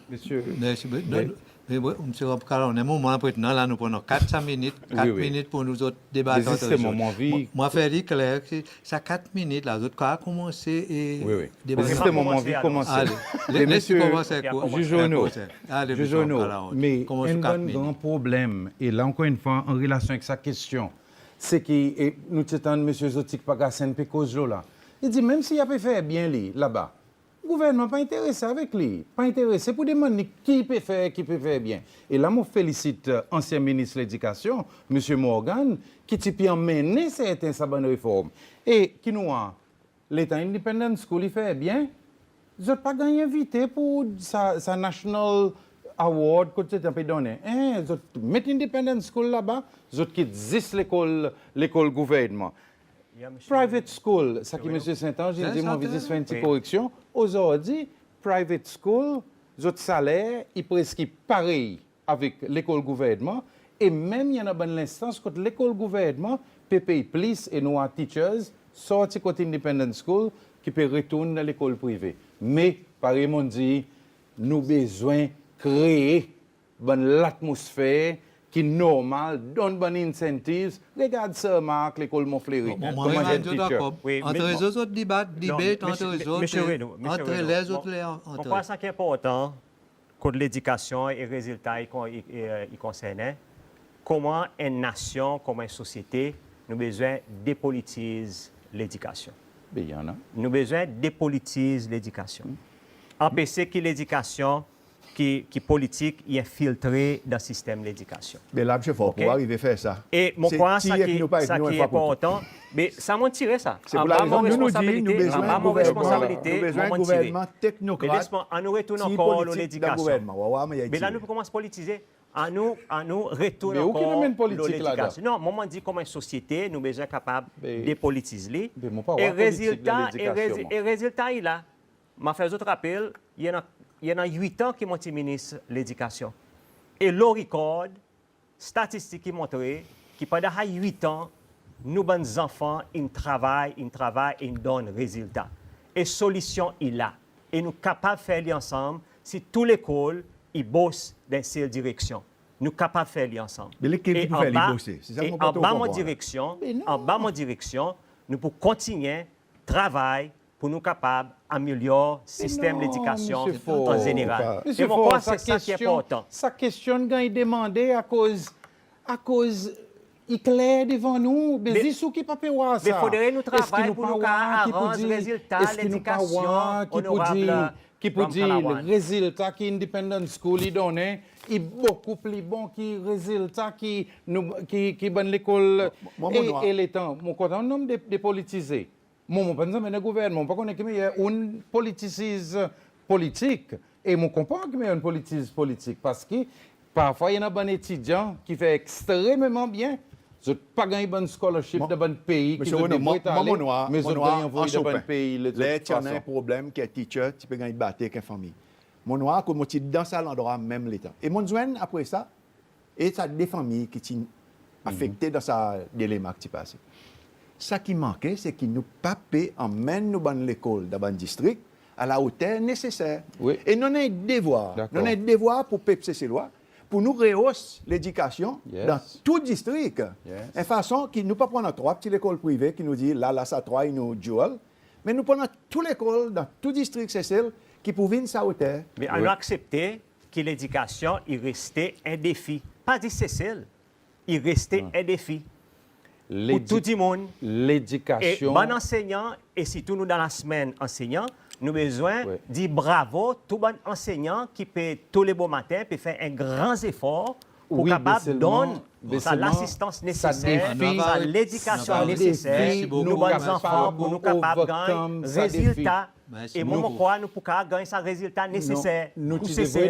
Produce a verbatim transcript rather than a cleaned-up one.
Mersi, me, me, me, Msye Ramkalawan, en moman la prezan la nou pran kat, sa minit, kat minit pour nou zot debat antre zot. Mon, mon fer li kler ki sa kat minit la zot kapab konmanse e debat. Zisteman, mon anvi konmanse. Ale, les li konmanse. Ziz Ono, ale, Ziz Ono, me enn bann gran problenm, e la ankor enn fwa an relasyon ek sa kestyon, se ki, e nou ti tann Msye Zotic Pagasen pe koz lo la. I dir menm si i a pe fer byen li laba, gouvernman pa enterese avek li, pa enterese pour demann li ki i pe fer, ki i pe fer byen. E la mon felisit ansyen Minis Ledikasyon, Msye Morgan, ki ti pe anmennen serten sa bann reform. E ki nou war, letan Independence School i fer byen, zot pa ganny envite pour sa, sa National Award kot zot pe donnen. En, zot met Independence School laba, zot kit zis lekol, lekol gouvernman. Private school, sa ki Msye St Ange i dir, mon anvi zis fer en pti koreksyon. Ozordi, private school, zot saler i preski parey avek lekol gouvernman, e menm i annan bann lenstans kot lekol gouvernman pe pey plis, e nou war teachers sorti kot Independent School ki pe retourn dan lekol prive. Me parey mon'n dir, nou bezwen kree bann latmosfer ki normal, donn bann incentives. Regard Sir Mark, lekol Mont Fleuri, koman i en teacher. Antre zot, zot debat, debate antre zot, antre ler zot ler antre. Mon krwar sa ki enportan kot ledikasyon e rezilta i kon, i, i, i konsernen, koman en nasyon, koman en sosyete, nou bezwen depolitiz ledikasyon. Nou bezwen depolitiz ledikasyon. Anpese ki ledikasyon ki, ki politik i enfiltre dan sistenm ledikasyon. Be la, Msye Faure, pour arive fer sa, e mon krwar sa ki, sa ki enportan, be sa mon tire sa. Anba mon responsabilite, anba mon responsabilite, mon tir li. Annou retourn ankor lo ledikasyon. Be la nou pe konmans politize. Annou, annou retourn ankor lo ledikasyon. Non, mwan mon dir koman en sosyete nou bezwen kapab depolitiz li. E rezilta, e rezilta i la. Mon a fer zot rapel, i annan, i annan wit an ki mon ti Minis Ledikasyon. E lo rikord, statistik i montre ki pandan sa wit an, nou bann zanfan in travay, in travay, in donn rezilta. E solisyon i la. E nou kapab fer li ansanm, si tou lekol i bos dan en sel direksyon. Nou kapab fer li ansanm. E anba mon direksyon, anba mon direksyon, nou pou kontinyen travay pour nou kapab amelyor sistenm ledikasyon an zeneral. E mon krwar se sa ki enportan. Sa kestyon in ganny demande akoz, akoz i kler devan nou, be zis ou ki pa pe war sa. Be fodre nou travay pour nou kapab aranz rezilta ledikasyon, Onorab Ramkalawan. Ki pou dir rezilta ki Independent School i donnen i bokou pli bon ki rezilta ki nou, ki, ki bann lekol. E letan mon kontan nonm de, depolitize. Mwan, mon pa zanmen dan gouvernman, mon pa konnen ki mannyer ou'n politisiz politik. E mon konpran ki mannyer ou'n politisiz politik, parski parfwa i annan bann etidyan ki fer ekstrememan byen, zot pa ganny bann scholarship dan bann pei ki zot devret ale, me zot ganny anvoye dan bann pei lezot fason. Ler ti annan en problenm ki en teacher ti pe ganny bate ek en fanmir, mon war kot mon ti dan sa landrwa menm letan. E mon'n zwenn apre sa, e sa de fanmir ki ti afekte dan sa dilema ki ti pase. Sa ki manke, se ki nou pa pe anmenn nou bann lekol dan bann distrik a la oter neseser. E nou annan en devwar, nou annan en devwar pour pep Seselwa, pour nou rehos ledikasyon dan tou distrik. En fason ki nou pa pou annan trwa pti lekol prive ki nou dir la, la sa trwa i nou dual, me nou pou annan tou lekol dan tou distrik Sesel ki pou vin sa oter. Me annou aksepte ki ledikasyon i reste en defi, pa zis Sesel, i reste en defi pour tou dimoun. E bann ansenyan, e sirtou nou dan lasemenn ansenyan, nou bezwen dir bravo tou bann ansenyan ki pe tou le bomaten pe fer en gran zefor pour kapab donn sa lasistans neseser, sa ledikasyon neseser, nou bann zanfan pour nou kapab ganny rezilta. E mwan mon krwar nou pou kapab ganny sa rezilta neseser pour Sesel